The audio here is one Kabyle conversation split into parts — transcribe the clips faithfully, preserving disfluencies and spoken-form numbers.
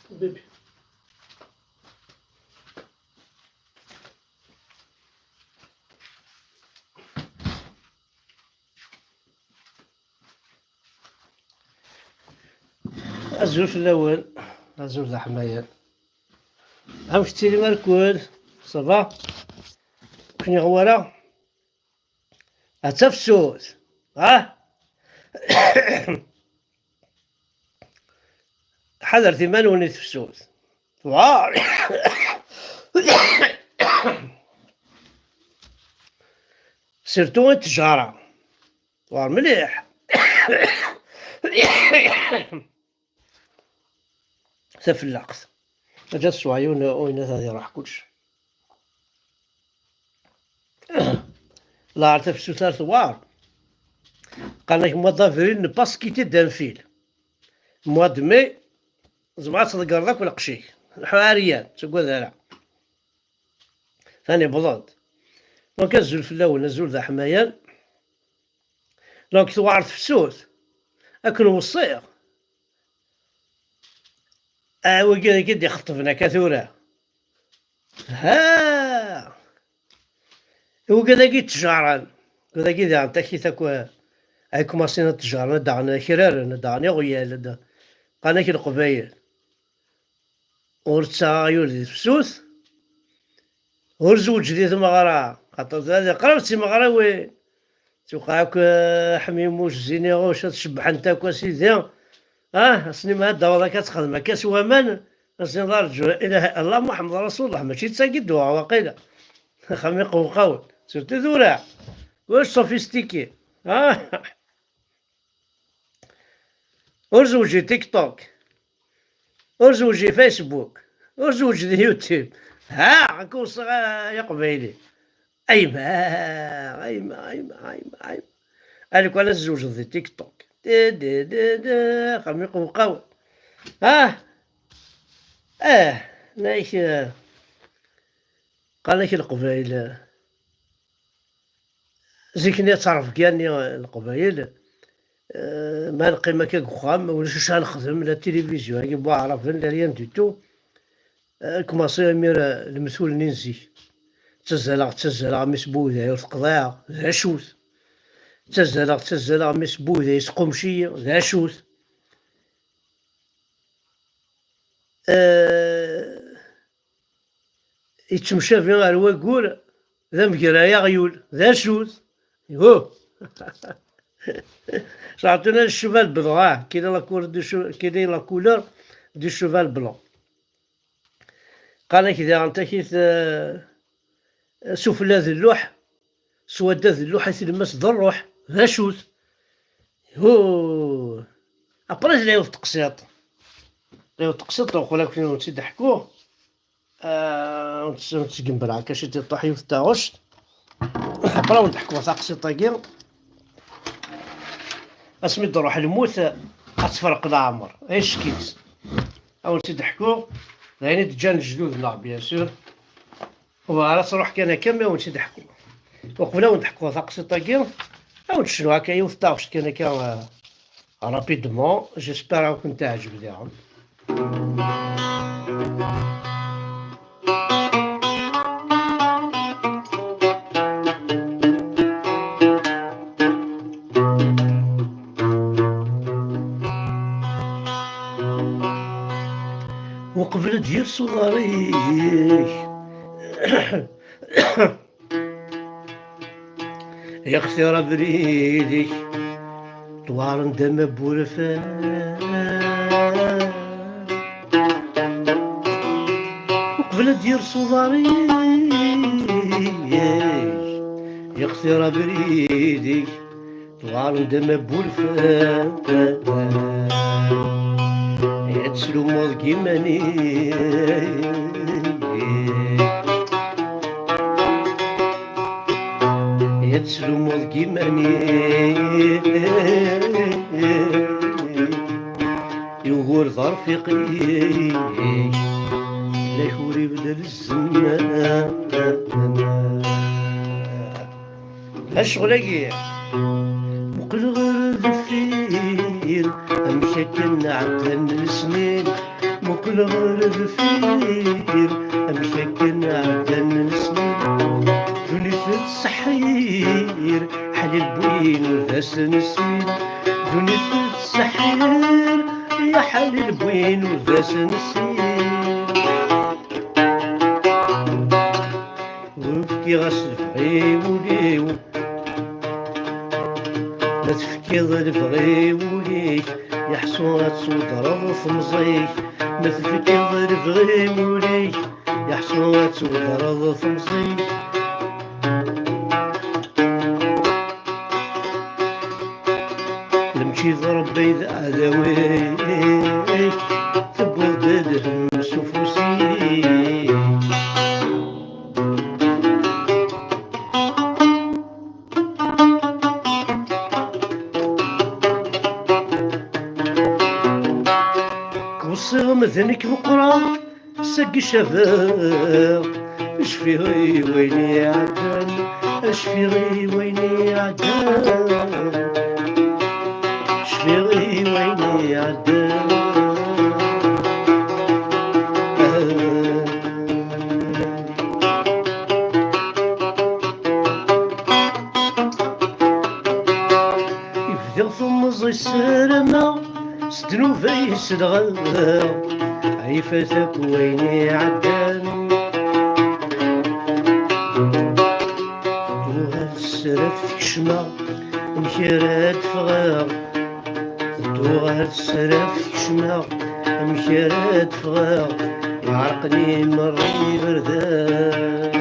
Bibi. Azul fell-awen, azul d aḥmayan. Amek tettilim a lkul? Ça va? Ur k-nniɣ wara. Ad tafsut, ha? Ḥadret iman-nwen i tefsut. Tewɛer. Surtout i ttjara. Tewɛer mliḥ. Tafellaqt. Ad tesweɛ yiwen uyennat ad iruḥ kullec. Lɛar tafsut ar tewɛer. Qqaren-ak mois d'avril ne pas quitter d'un fil. Mois de mai, tzemreḍ ad tḍeggreḍ akk lqecc-ik. Lḥu ɛeryan, ur ttagad ara. Tani wwḍen-d. Donc azul fell-awen, azul d aḥmayan. Donc tewɛer tefsut. Akken weṣṣiɣ. Ah, wagi dagi d-ixeṭben akka tura. Ha! Wagi dagi ttjaren. Wagi dagi daɣen takit akk, ay kumasin ad ttjaren, ad daɣen akraren, ad daɣen iɣyal, ad qqaren-ak leqbayel. Ur ttaɣ aɣyul di tefsut, ur zewǧ di tmeɣra, xaṭer d qrib d timeɣriwin. Tuqeɛ akk, eh, ḥmimuc, ziniɣuc, ad cebbḥent akk a sidi. Ah, ass-nni ma ad d-taweḍ akka ad texdem akka s waman, ass-nni d arǧu, la ilaha illallah Muḥemmed Rasulullah, mačči d tagi d-tuɣ waqila. Axxam iqewqawen, surtout tura, ur sophistiqué. Ah. Ur zewǧi TikTok, ur zewǧi Facebook, ur zewǧ di YouTube. Ha, ad k-weṣṣeɣ, a, ay aqbayli. Ayma, ayma, ayma, ayma, ayma. Alkul ad tzewǧeḍ di TikTok. Di, di, di, di, axxam iqewqawen. Ah, ah, nek, eh, qqaren-ak leqbayel, eh, zik-nni ad terfed yani leqbayel, eh, ma neqqim akka deg uxxam, ulac acu ara nexdem, la tilivizyu-agi n waɛraben, la rien du tout. Eh, kmaṣi imir, eh, lemtul-nni n zik. Ttazzaleɣ, ttazzaleɣ, mi s buday ur t-qḍiɛeɣ, d acu-t? Ttazzaleɣ, ttazzaleɣ, mi s buday yesqumec-iyi, d acu-t? Eh, yettemcabi ar waggur d amger ay aɣyul. D acu-t? Huh! Sɛetuna le cheval blanc, ah, quelle est la couleur du che-, quelle est la couleur du cheval blanc? Qqaren-ak diɣen takit, eh, sufella d lluḥ, swada d lluḥ, a tilmas d ṛṛuḥ. D acu-t? Huh! Après tella yiwet teqsiṭ. Tella yiwet teqsiṭ, uqbel ad ken-tt-id-ḥkuɣ. Ah, ur tt-, ur tt-gembreɣ, akka ciṭ iṭuḥ yiwet taɣect. Après ad wen-d-ḥkuɣ taqsiṭ-agi. Asmi d-ruḥ lmut, ad tferq leɛmer. Ay ccek-is. Ad wen-tt-id-ḥkuɣ. D ayen i d-ǧǧan lejdud-nneɣ, bien sûr. Ur ara truḥ kan akka, mi ad wen-tt-id-ḥkuɣ. Uqbel ad wen-d-ḥkuɣ taqsiṭ-agi, ad wen-d-cnuɣ akka yiwet taɣect kan akka, euh, rapidement. J'espère ad ken-teɛǧeb diɣen. Uqbel ad d-yers uḍar-ik, yextir abrid-ik, ṭwaren-d ama n wurfan. Uqbel ad d-yers uḍar-ik, yextir abrid-ik, ṭwaren-d ama n wurfan. Ad teslumeḍ deg yiman-ik. Ad teslumeḍ deg yiman-ik. Yugur d arfiq-ik, lak ur ibeddel zzman. A ccɣel-agi. Muqel ɣer deffir, amek akken ɛeddan lesnin, Muqel ɣer deffir, amek akken ɛeddan lesnin. Ddunit tettseḥḥir, ḥlil win ur d as-nessin. Ddunit tettseḥḥir, ya ḥlil win ur d as-nessin. Ur fkiɣ-as lebɣi i wul-iw. Ma tefkiḍ lebɣi i wul-ik, yeḥṣu ad tweddreḍ temẓi-k. Ma tefkiḍ lebɣi i wul-ik, yeḥṣu ad tweddreḍ temẓi-k. Lemci d Ṛebbi d aɛdaw-ik, tewwiḍ-d lhemm s ufus-ik. Weṣṣiɣ medden i k-meqqreɣ, seg ccbaḥ. Cfiɣ i wayen iɛeddan, cfiɣ i wayen iɛeddan, cfiɣ i wayen iɛeddan. Bdiɣ temẓi ssarameɣ, s ddnub ay selɣeɣ. Ɛifat akk wayen iɛeddan. Tuɣal tesraft kecmeɣ, amek ara d-ffɣeɣ? Tuɣal tesraft kecmeɣ, amek ara d-ffɣeɣ? Iɛreq-iyi merra iberdan.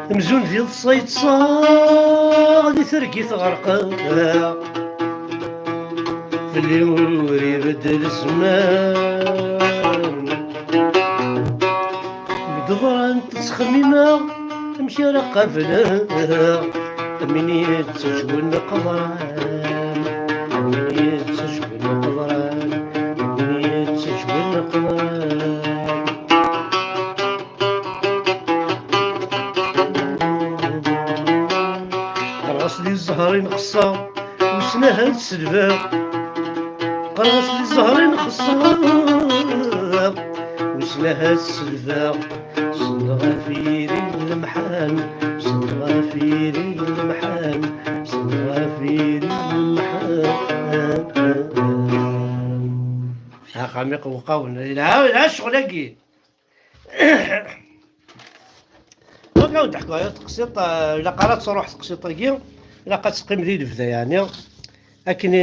Amzun d iḍes ay ṭṭseɣ, di targit ɣerqeɣ. Fell-i ur ibeddel zzman. Deg iḍran ttxemmimeɣ amek ara qableɣ win yettajwen qeḍran, win yettajwen qeḍran, win yettajwen qeḍran. Ɣer-as di zzher i nxeṣṣa, wissen ahat selbeɣ. Qqareɣ-as di zzher i nxeṣṣer, wissen ahat selbeɣ. Send ɣef yiri n lemḥan, send ɣef yiri n lemḥan, send ɣef yiri n lemḥan. Axxam iqewqawen, yelha, yelha ccɣel-agi. Donc, ad wen-d-ḥkuɣ yiwet teqsiṭ, eh, ilaq ara ad truḥ teqsiṭ-agi, ilaq ad teqqim di lebda, yeɛni, akken i,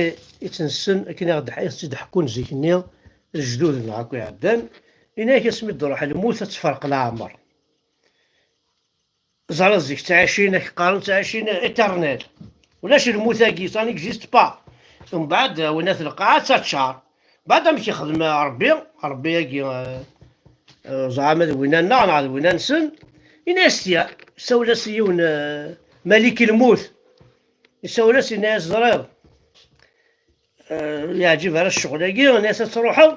i tt-nessen, akken i ɣ-d-, i ɣ-tt-id-ḥekkun zik-nni, lejdud-nneɣ akk iɛeddan, yenna-ak asmi d-truḥ lmut ad tferq leɛmer. Ẓriɣ zik ttɛicin, ak qqaren ttɛicin éternel. Ulac lmut-agi, ça n'existe pas. Mbeɛd, winat lqaɛa d taččar. Mbeɛd amek ixdem Ṛebbi? Ṛebbi-agi, eh, eh, zeɛma d winna-nneɣ neɣ d winna-nsen? Ini-as tya, isawel-as i yiwen, eh, malik lmut. Isawel-as, ini-as, ẓriɣ, eh, yeɛǧib ara ccɣel-agi, ini-as ad truḥeḍ,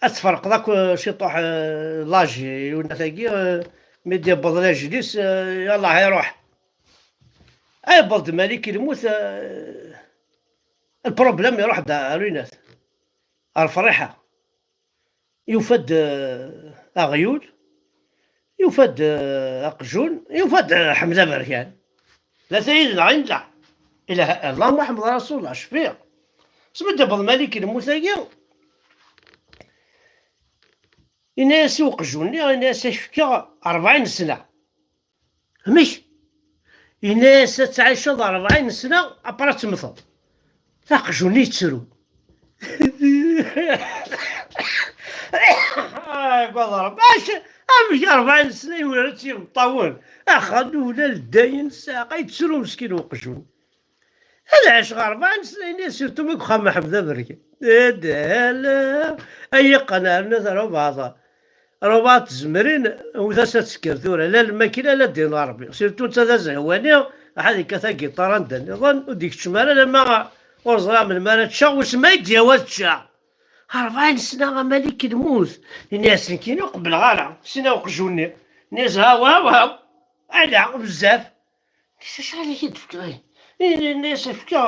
ad tferqeḍ akk, eh, ciṭuḥ, eh, laj, i unat-agi, eh, mi d-yewweḍ lajel-is, eh, yallah, iruḥ. Ay, yewweḍ-d malik lmut, eh, lproblem iruḥ-d ar unat, ar Friḥa. Yufa-d, eh, aɣyul, yufa-d, eh, aqjun, yufa-d, eh, Ḥmed Aberkan. Tlata yid-neɣ i nella. Ilaha illallah Muḥemmed Rasulullah, cfiɣ. Asmi d-yewweḍ malik lmut-agi, yenna-yas i uqjun-nni, yenna-yas: "Ak-fkeɣ rebɛin sna." "Amek?" Yenna-yas: "Ad tɛiceḍ rebɛin sna, après ad temmteḍ." Aqjun-nni yettru. Ay, agad Ṛebbi, acu, amek rebɛin sna yurar-itt yimeṭṭawen? Axxam ula d dayen ssaɛa yettru meskin uqjun. Ad ɛiceɣ rebɛin sna-nni, surtout mi yexxam Ḥmed Aberkan. Ad ala, ay iqqen ar nna rubaḍ. Rubaḍ tzemrin, wwet-as ad tekker tura, la lmakla, la ddin n Ṛebbi. Surtout netta d azehwani, aḥad yekkat agiṭar anda nniḍen, ur d-ikeččem ara, alamma ur ẓriɣ melmi ara ččeɣ, wissen ma i d-yawi ad ččeɣ. Rebɛin sna a Malik lmut. Ini-as nekkini ur qebbleɣ ara. Sina uqjun-nni. Ini-as haw haw haw. Ala bezzaf. Ini-as acḥal i k-id-fkeɣ? Ini-as fkeɣ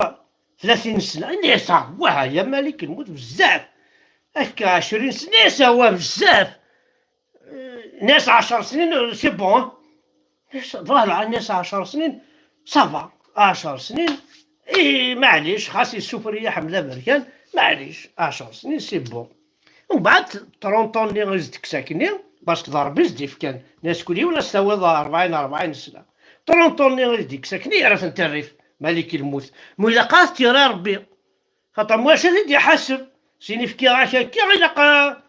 tlatin sna. Ini-as awah ya Malik lmut bezzaf. Akka ɛecrin sna. Ini-as awah bezzaf. Ini-as ɛecr snin, c'est bon. Voilà, ini-as ɛecr snin, ça va. Ɛecr snin, ih, maɛlic, xas yessufri-yi Ḥmed Aberkan, maɛlic, ɛecr snin, c'est bon. Mbeɛd, trente ans-nni i s-d-tekkes akkenni, parce que d Rebbi i s-d-ifkan. Ini-as kul yiwen ad s-tawiḍ rebɛin, rebɛin sna. Trente ans-nni i s-d-yekkes akkenni, yerra-tent i rrif, Malik lmut. Ma ilaq ad t-yerr Rebbi. Xaṭer ma wacu ad t-id-iḥaseb? Sin i fkiɣ-ak akka, ilaq a-,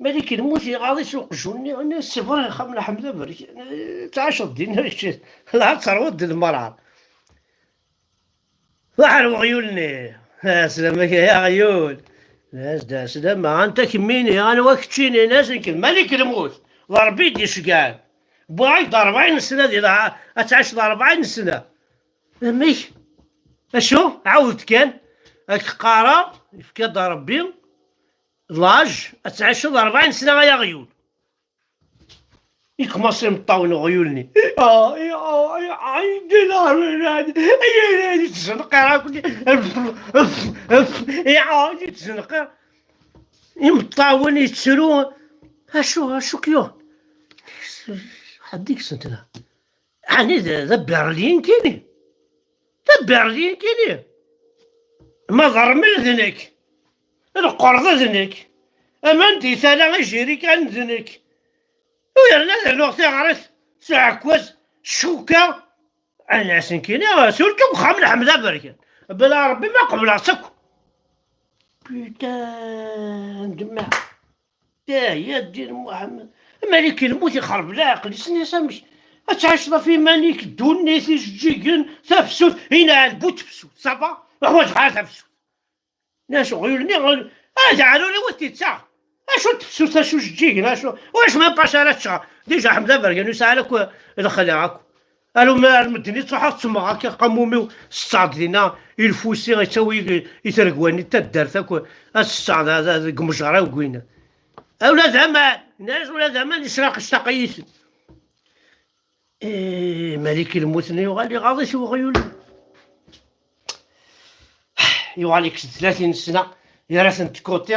Malik lmut iɣaḍ-it uqjun-nni, ini-as c'est vrai, axxam n Ḥmed Aberkan, tɛaceḍ dinna kečč, la ad terwuḍ d lmerɛa. Ruḥ ar weɣyul-nni. Aslama-k ay aɣyul. As-d aslama, anta kemmini, anwa keččini? Ini-as nekk d Malik lmut, d Rebbi i d-iceggɛen. Wwiɣ-ak-d rebɛin sna di lɛa-, ad tɛiceḍ rebɛin sna. Amek? Acu? Ɛawed kan. Ad k-qqareɣ, yefka-d Rebbi l'âge, ad tɛiceḍ rebɛin sna ay aɣyul. Ikumaṣi imeṭṭawen uɣyul-nni. Ttzenqir akk. Ttzenqir. Imeṭṭawen yettru. Acu, acu k-yuɣ? Ḥedd deg-sent da. Ɛni d, d aberlin kini? D aberlin kini? Ma d rrmel d nekk, lqerḍ d nekk, aman di tala ijirikan d nekk. U yerna ad rnuɣ tiɣrit s uɛekkaz, cukka, ɛni asenkini, surtout deg uxxam n Ḥmed Aberkan. Bla Rebbi ma qebleɣ-tt akk. Putain de merde. Ih, ya ddin Muḥemmed. Malik lmut ixreb leɛqel, isni-as amek ad tɛiceḍ ɣef iman-ik, ddunit, ijeǧǧigen, tafsut, inɛel bu tefsut, ça va? Ur ḥwaǧeɣ ara tafsut. Nnas uɣyul-nni, ad ɛrur i wat-ittaɣ. Acu tefsut, acu jeǧǧigen, acu, ulac même pas ara ččeɣ. Déjà Ḥmed Aberkan ur yesɛi ara akk lexla akk. Aru ma ar medden i ttruḥeɣ ttsemmeɣ akka qamum-iw, setteɣ-d dinna i lfusi, yettawi i, i tregwa-nni n taddart akk, ad setteɣ da, da, deg umejra-w deg winna. Ula d aman, nnas ula d aman yesraq ctaq-iyi-ten. Eh, Malik lmut-nni yuɣal iɣaḍ-it uɣyul. Yuɣal yekkes-d tlatin sna, yerra-tent de côté,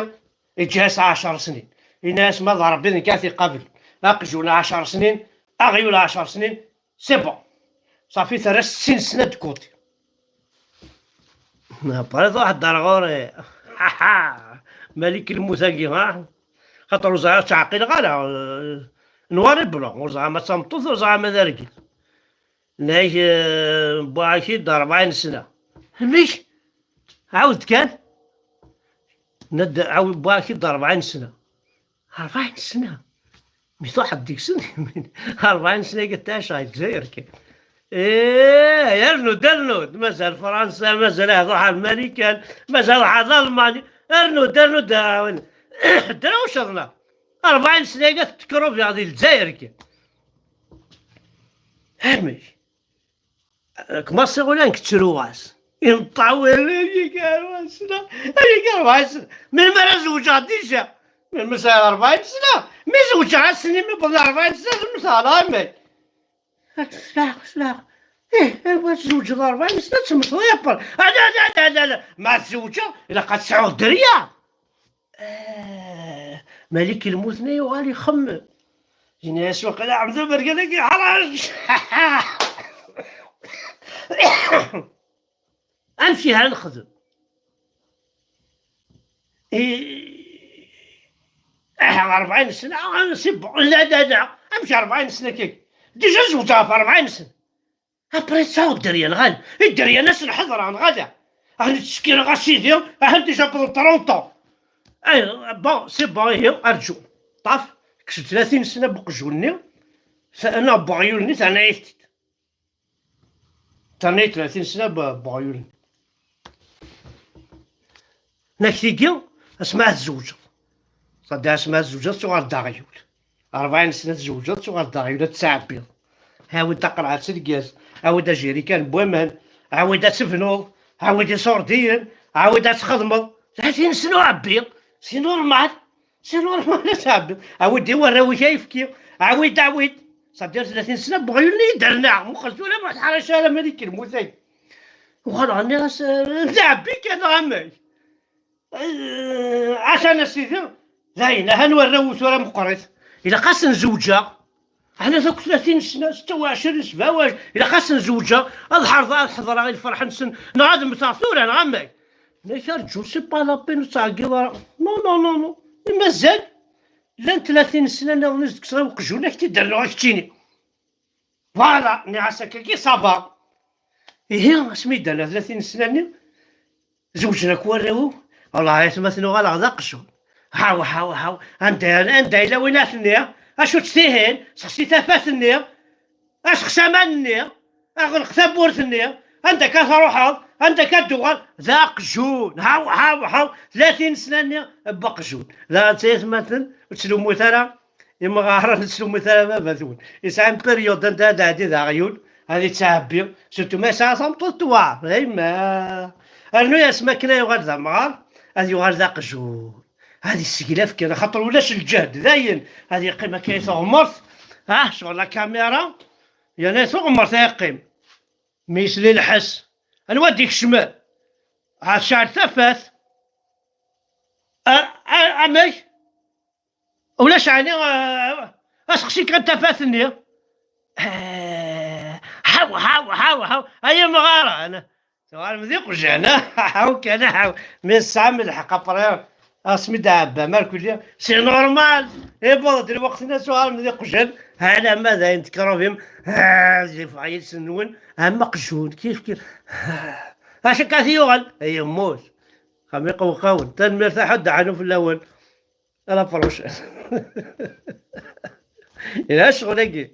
yeǧǧa-as ɛecr snin. Yenna-as ma d Rebbi d nekk ad t-iqabel. Aqjun ɛecr snin, aɣyul ɛecr snin, c'est bon. Safi terra-s sin sna de côté. Après truḥ-d ar ɣur-i. Malik lmut-agi, ha? Xaṭer ur ẓriɣ ur ttɛeqqileɣ ara. Noir et blanc, ur ẓriɣ ma d tameṭṭut, ur ẓriɣ ma d argaz. Nna-k, eh, wwiɣ-ak-id rebɛin sna. Amek? Ɛawed kan. Nna-d, ɛaw-, wwiɣ-ak-id rebɛin sna. Rebɛin sna. Mi truḥeḍ deg-sen, rebɛin sna i tɛiceḍ deg Lezzayer kan. Eh, rnu-d, rnu-d. Mazal Fransa, mazal ad ruḥ ar Marikan, mazal ad ruḥ ar Lalman. Rnu-d, rnu-d, ah, win. Drawceḍ neɣ? Rebɛin sna i tettekrubiḍ di Lezzayer kan. Amek? Kmaṣi ula nekk ttruɣ-as. Imeṭṭawen, ay igarwasen, ay igarwasen. Melmi ara zewǧeɣ déjà? Melmi sɛiɣ rebɛin sna? Mi zewǧeɣ ass-nni mi wwḍeɣ rebɛin sna, temmteɣ neɣ amek? Slaɣ, slaɣ. Ih, ma tzewǧeḍ rebɛin sna, temmteḍ yappar. Ah, la, la, la, la, la. Ma tzewǧeḍ, ilaq ad tesɛuḍ dderya. Ah, Malik lmut-nni yuɣal ixemmem. Yenna-yas waqila Ḥmed Aberkan-agi yeḥṛec. Amek i ara nexdem? I-, aha, rebɛin sna, ah, c'est bon. La, la, la. Amek rebɛin sna kik? Déjà zewǧeɣ ɣef rebɛin sna. Après tesɛuḍ dderya, neɣ ala? I dderya-nni ad s-nḥeḍreɣ, neɣ ala? Ahan ttsekkireɣ a sidi, ahan déjà wwḍen trente ans. Ay, bon, c'est bon, ihi, arǧu. Ṭaf, kkes-d tlatin sna n uqjun-nni, ta-, neɣ n uɣyul-nni, terna-yak-t-id. Terna-yi tlatin sna n uɣyul-nni. Nna-k tigi, asmi ara tzewǧeḍ. Ṣaddi asmi ara tzewǧeḍ, tuɣal d aɣyul. Rebɛin sna tzewǧeḍ, tuɣal d aɣyul, ad tettɛebbiḍ. Awi-d taqerɛet n lgaz, awi-d ajirikan n waman, awi-d ad tebnuḍ, awi-d iṣurdiyen, awi-d ad txedmeḍ. Tlatin sna uɛebbi, C'est normal. C'est normal, a sɛebbi. Awi-d i warraw-ik ayefki. Awi-d, awi-d. Ça fait tlatin sna n uɣyul-nni i d-rnaɣ. Muqel tura ma teḥṛac ara Marikan, mutay. Uɣaleɣ nniɣ-as, "Eh, d ɛebbi kan, neɣ amek?" "Eh, atan a sidi, dayen, ahan warraw tura meqqrit. Ilaq ad sen-zewǧeɣ." Ɛni akk tlatin sna, setta u ɛecrin, sebɛa u ɛecrin, ilaq ad sen-zewǧeɣ, ad ḥerḍeɣ, ad ḥeḍreɣ i lferḥ-nsen, neɣ ad mmteɣ tura, neɣ amek? Nna-k arǧu, c'est pas la peine, ur ttɛeggiḍ ara. Non, non, non, non. I mazal? Llan tlatin sna nniḍen i s-d-kkseɣ i uqjun, ad k-t-id-rnuɣ, a keččini. Voilà, nniɣ-as akkagi, ça va. Ihi, asmi i d-terna tlatin sna-nni, zewǧen akk warraw-iw. Wellah, ay atmaten, uɣaleɣ d aqjun. Haw, haw, haw. Anda, anda yella win ad t-nniɣ? Acu-tt tihin? Sexsi tafat-nni. Aseqsi aman-nni. Aɣleq tawwurt-nni. Anda akka truḥeḍ? Anda akka d-tuɣal? D aqjun. Haw, haw, haw. Tlatin sna-nni n weqjun. Daɣen ay atmaten, ur ttlummut ara imɣaren, ur ttlummut ara baba-twen. Yesɛa une période anda ad ɛeddi d aɣyul, ad yettɛebbi. Surtout ma yesɛa tameṭṭut tewɛer. Ayma. Rnu-yas ma akken ad yuɣal d amɣar, ad yuɣal d aqjun. Ad yesseglaf kan, axaṭer ulac lǧehd, dayen. Ad yeqqim akka i teɣmert. Ah, ccɣel la caméra. Yerna i teɣmert ay yeqqim. Mi yesli lḥess. Anwa d-ikecmen? Ah, tecɛel tafat. Ah, ah, amek? Ulac ɛni, ah, aseqsi kan tafat-nni. Ah, haw, haw, haw, haw. Ay imɣaren. Tuɣalem d iqjan, ah, haw kan, haw. Mi tesɛam lḥeqq, après, asmi d-ɛebba, merkuli, c'est normal. Iwweḍ-d lweqt-nni, tuɣalem d iqjan. Alamma d ayen tekrubim, ah, yeffeɣ yiles-nwen, am aqjun, kif, kif. Ah, acu akka t-yuɣal? Yemmut. Xam iqewqawen. Tanemmirt a ḥedd, ɛnu fell-awen. À la prochaine. Yelha ccɣel-agi.